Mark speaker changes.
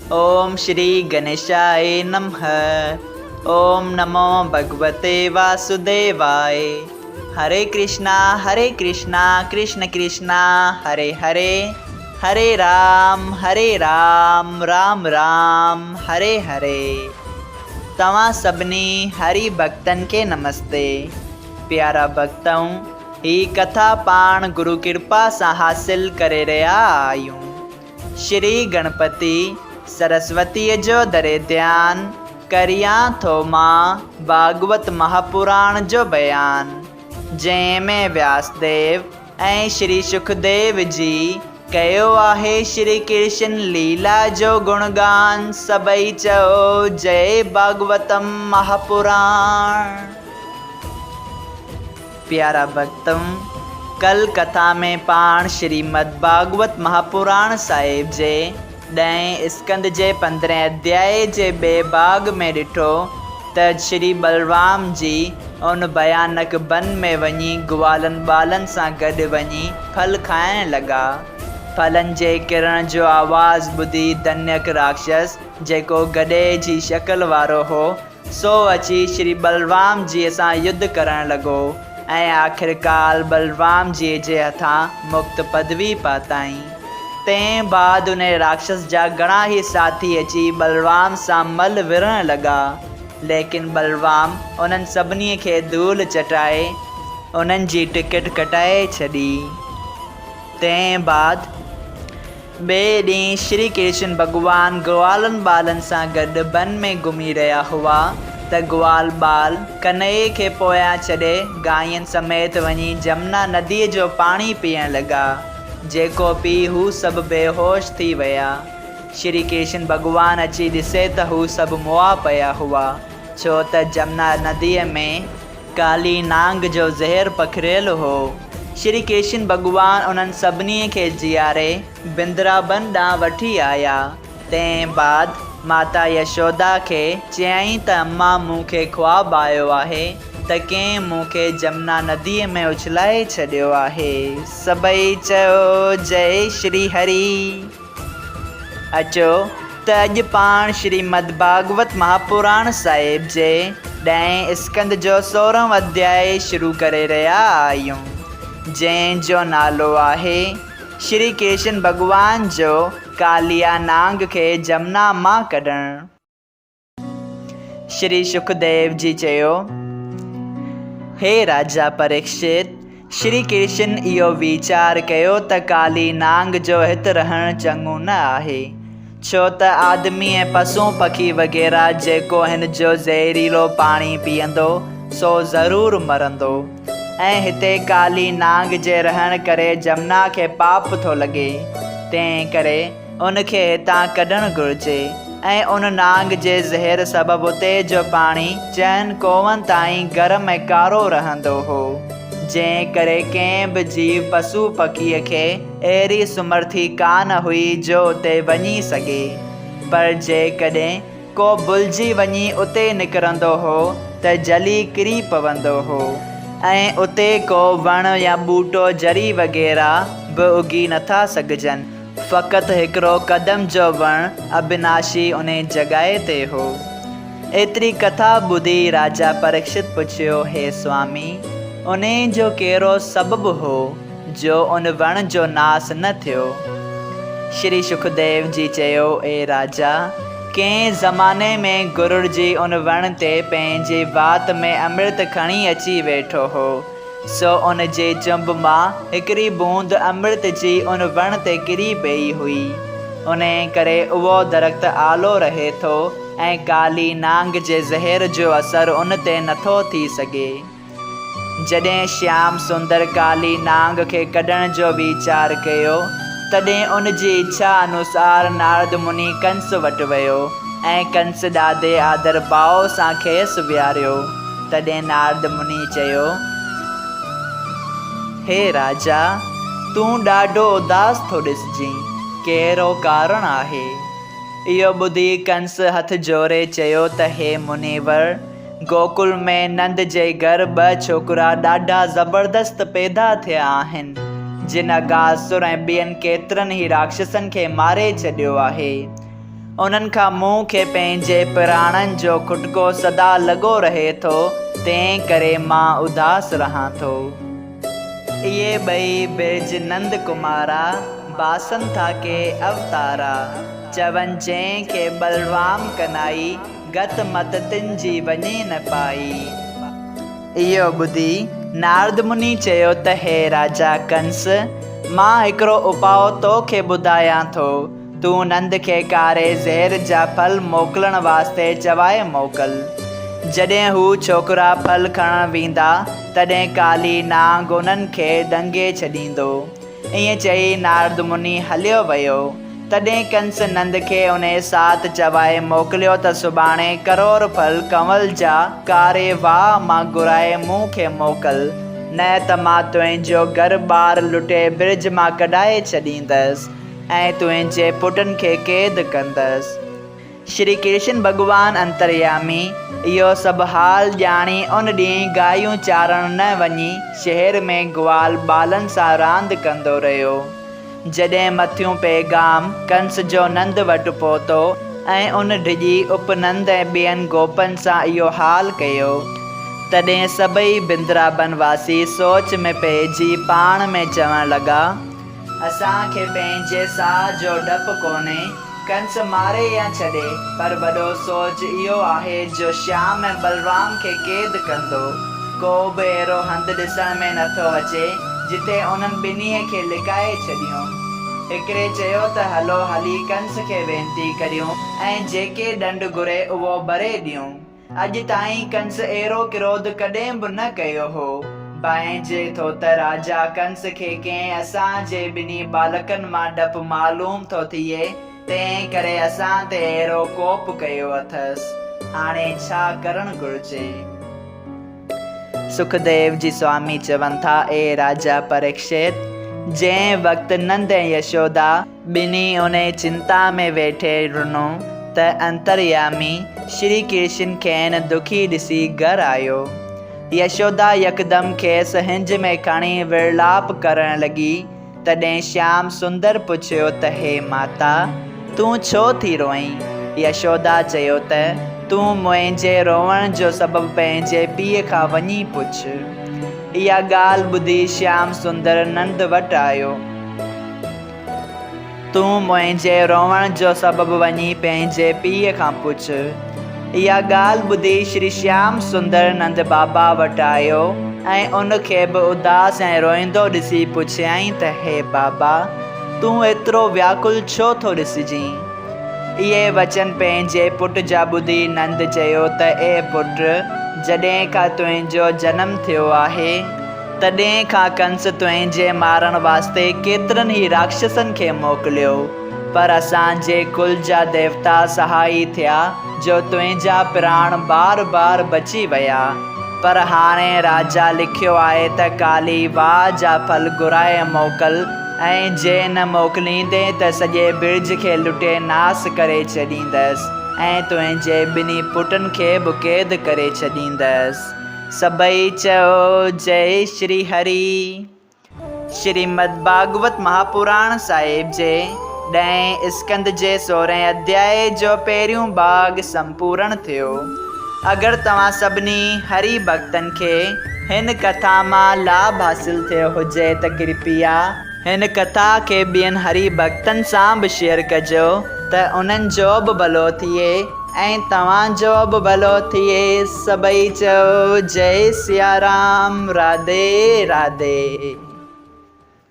Speaker 1: اوم شري گنيشاء نمه اوم نمو ڀڳوتي واسوديواء هري ڪرشنا هري ڪرشنا ڪرشن ڪرشنا هري هري هري رام هري رام رام رام هري هري توهان سڀني هري ڀڳتن کي نمستي پيارا ڀڳتؤ هي ڪٿا پاڻ گرو ڪرپا سان حاصل ڪري رهيا آهيون. شري گڻپتي سرسوتيء جو دري ڌيان، ڪريان ٿو مان ڀاڳوت مهاپراڻ جو بيان، جنهن ۾ وياسديو ۽ شري شڪديو جي ڪيو آهي شري ڪرشن ليلا جو گڻگان، سڀئي چئو جئي ڀاڳوتم مهاپراڻ. پيارا ڀڳتؤ! ڪل ڪٿا ۾ پاڻ شريمد ڀاڳوت مهاپراڻ صاحب جي ڏهين اسڪنڌ جي پندرهين اڌيائي جي ٻئي ڀاڳ ۾ ڏٺو ته شري ٻلرام جي ان ڀيانڪ بن ۾ وڃي گوالن ٻالن سان گڏ وڃي ڦل کائڻ لڳا. ڦلن جي ڪرڻ جو آواز ٻڌي ڌنيڪ راڪشس جيڪو گڏهه جي شڪل وارو هو، سو اچي شري ٻلرام جيء سان يڌ ڪرڻ لڳو ۽ آخرڪار ٻلرام جيء جي هٿان مڪت پدوي پاتائين. تنهن بعد انهيء راڪشس جا گهڻا ئي ساٿي اچي ٻلرام سان مل وڙهڻ لڳا، ليڪن ٻلرام انهن سڀني کي ڌول چٽائي انهن جي ٽڪيٽ ڪٽائي ڇڏي. تنهن بعد. ٻئي ڏينهن شري ڪرشن ڀڳوان گوالن ٻالن سان گڏ بن ۾ گهمي رهيا هئا ته گوال ٻال ڪنهيي کي پويان ڇڏي گانين سميت وڃي جمنا نديء جو پاڻي پيئڻ لڳا، جيڪو پي هو سڀ بيهوش ٿي ويا. شري ڪرشن ڀڳوان اچي ڏسي ته هو سڀ مئا پيا هئا، ڇو ته جمنا نديء ۾. ڪالي نانگ جو زهر پکڙيل هو. شري ڪرشن ڀڳوان انهن سڀني کي جياري بندرابن ڏانهن وٺي آيا. تنهن بعد ماتا يشودا کي چيائين ته اما مون کي خواب آيو آهي ته ڪنهن مون کي جمنا نديء ۾ اڇلائي ڇڏيو آهي. سڀئي چيو جئي شري هري. اچو ته اڄ پاڻ شريمد ڀاڳوت مهاپراڻ صاحب جي ڏهين اسڪنڌ جو سورهون اڌيائي شروع ڪري رهيا آهيون، جنهن جو نالو آهي، شري ڪرشن ڀڳوان جو ڪاليا نانگ کي جمنا مان ڪڍڻ. شري شڪديو جي چيو، هي راجا پريڪشت! شري ڪرشن اهو ويچار ڪيو ته ڪالي نانگ جو هت رهڻ چڱو نه آهي، ڇو ته آدمي ۽ پسون پکي وغيره جيڪو هن جو زهريلو پاڻي پيئندو، سو ضرور مرندو ۽ هتي ڪالي نانگ جي رهڻ ڪري جمنا کي پاپ ٿو لڳي، تنهن ڪري ان کي هتان ڪڍڻ گهرجي ۽ ان نانگ جي زهر سبب اتي جو پاڻي چئن ڪوهن تائين گرم ۽ ڪارو رهندو هو، جنهن ڪري ڪنهن به جيو پسو پکيء کي اهڙي سمرٿي ڪا نه هئي جو اتي وڃي سگهي، پر جيڪڏهن ڪو ڀلجي وڃي اتي نڪرندو هو ته جلي ڪري پوندو هو ۽ اتي ڪو وڻ يا ٻوٽو جري وغيره به اگي نٿا سگهجن. فقط هڪڙو قدم جو وڻ اڀناشي انهي جڳهه تي هو. ايتري ڪٿا ٻڌي راجا پريڪشت پڇيو، هي سوامي! انهي جو ڪهڙو سبب هو؟ جو ان وڻ جو ناس نه ٿيو. شري شڪديو جي چيو، اي راجا! ڪنهن زماني ۾ گرڙ جي ان وڻ تي پنهنجي وات ۾ امرت کڻي اچي ويٺو هو، سو ان جي چنب مان هڪڙي بوند امرت جي ان وڻ تي ڪري پيئي هئي. انهيء ڪري اهو درخت آلو رهي ٿو ۽ ڪالي نانگ جي زهر جو اثر ان تي نٿو ٿي سگهي. جڏهن شيام سندر ڪالي نانگ کي ڪڍڻ جو ويچار ڪيو، تڏهن ان جي اڇا انوسار نارد مني ڪنس وٽ ويو ۽ ڪنس ڏاڍي آدر ڀاء سان کيس ويهاريو. تڏهن نارد مني چيو. هي راجا! تون ڏاڍو اداس ٿو ڏسجين، ڪهڙو ڪارڻ آهي؟ اهو ٻڌي ڪنس هٿ جوڙي چيو ته هي منيور! گوڪل ۾ نند جي گهر ٻه ڇوڪرا ڏاڍا زبردست پيدا ٿيا آهن، جن اگاسر ۽ ٻين ڪيترن ئي راڪشسن کي ماري ڇڏيو آهي. انهن کان مون کي پنهنجي پراڻن جو کٽڪو سدا لڳو رهي ٿو، تنهن ڪري مان اداس رهان ٿو. اهي ٻئي برج نند ڪمارا، باسن ٿا ڪي اوتارا. چون جنهن کي ٻلرام ڪنائي، گت مت تن جي وڃي نه پائي. اهو ٻڌي نارد مني چيو ته هي راجا ڪنس! مان هڪڙو اپاء تو کي ٻڌايان ٿو. تون نند کي ڪاري زهر جا ڦل موڪلڻ واسطي چوائي موڪل. جڏهن هو ڇوڪرا ڦل کڻڻ ويندا، تڏهن ڪالي نانگ انهن کي ڏنگي ڇڏيندو. ائين چئي نارد مني هليو ويو. تڏهن ڪنس نند کي انهيء ساعت چوائي موڪليو ته سڀاڻي ڪرور ڦل ڪنول جا ڪاري واهه مان گهرائي مون کي موڪل، نه ته مان تنهنجو گهر ٻار لٽي برج مان ڪڍائي ڇڏيندس ۽ تنهنجي پٽن کي قيد ڪندس. شري ڪرشن ڀڳوان انتريامي اهو سڀ حال ڄاڻي ان ڏينهن گايون چارڻ نه وڃي شهر ۾ گوال ٻالن سان راند ڪندو رهيو. جڏهن مٿيون پيغام ڪنس جو نند وٽ پهتو ۽ ان ڊڄي اپنند ۽ ٻين گوپن سان اهو حال ڪيو، تڏهن سڀئي بندرابن واسي سوچ ۾ پئجي پاڻ ۾ چوڻ لڳا. اسان کي پنهنجي ساهه جو ڊپ ڪونهي، ڪنس ماري يا ڇڏي، پر وڏو سوچ اهو آهي جو شيام ۽ بلرام کي قيد ڪندو. ڪو به اهڙو هنڌ ڏسڻ ۾ نٿو اچي، جتي انهن ٻنهي کي لڪائي ڇڏيون. هڪڙي چيو ته هلو هلي ڪنس کي وينتي ڪريون ۽ جيڪي ڏنڊ گهري اهو ڀري ڏيون. اڄ تائين ڪنس اهڙو ڪروڌ ڪڏهن به نه ڪيو هو. ڀانئجي ٿو ته راجا ڪنس کي ڪنهن اسان جي ٻنهي ٻالڪن مان ڊپ معلوم ٿو ٿئي، تنهن ڪري اسان تي اهڙو ڪوپ ڪيو اٿس. هاڻي ڇا ڪرڻ گهرجي؟ سکديو جي سوامي چون ٿا، اي راجا پريڪشت! جنهن وقت نند ۽ يشودا، ٻنهي انهيء چنتا ۾ ويٺي رنو ته انتريامي شري ڪرشن کين دکي ڏسي گهر آيو. يشودا يڪدم کيس هنج ۾ کڻي ورلاپ ڪرڻ لڳي. تڏهن شيام سندر پڇيو ته هي ماتا! تون ڇو ٿي روئين؟ يشودا چيو ته تون منهنجي روئڻ جو سبب پنهنجي پيء کان وڃي پڇ. اها ڳالهه ٻڌي شيام سندر نند وٽ آيو. تون منهنجي روئڻ جو سبب وڃي پنهنجي پيء کان پڇ. اها ڳالهه ٻڌي شري شيام سندر نند بابا وٽ آيو ۽ ان کي به اداس ۽ روئيندو ڏسي پڇيائين ته هي بابا! تون ايترو وياڪل ڇو ٿو ڏسجين؟ اهي وچن پنهنجي پٽ جا ٻڌي نند چيو ته اي پٽ! جڏهن کان تنهنجو جنم ٿيو آهي، تڏهن کان ڪنس تنهنجي مارڻ واسطي ڪيترن ئي راڪشسن کي موڪليو، پر اسان جي ڪل جا ديوتا سهائي ٿيا جو تنهنجا پراڻ بار بار بچي ويا. پر هاڻي راجا لکيو آهي ته ڪالي واء جا ڦل گهرائي موڪل ۽ جي نه موڪليندين ته سڄي برج کي لٽي ناس ڪري ڇڏيندس ۽ تنهنجي ٻنهي پٽن کي به قيد ڪري ڇڏيندس. سڀئي چئو جئي شري هري. شريمد ڀاڳوت مهاپراڻ صاحب جي ڏهين اسڪنڌ جي سورهين اڌيائي جو پهريون ڀاڳ سمپورڻ ٿيو. اگر توهان سڀني هري ڀڳتن کي هن ڪٿا مان لاڀ حاصل ٿيو هجي ته ڪرپيا هن ڪٿا کي ٻين هري ڀڳتن سان به شيئر ڪجو ته انهن جو به ڀلو ٿئي. ۽ توهان جو به ڀلو ٿئي سڀئي چئو جئي سيارام راڌي راڌي.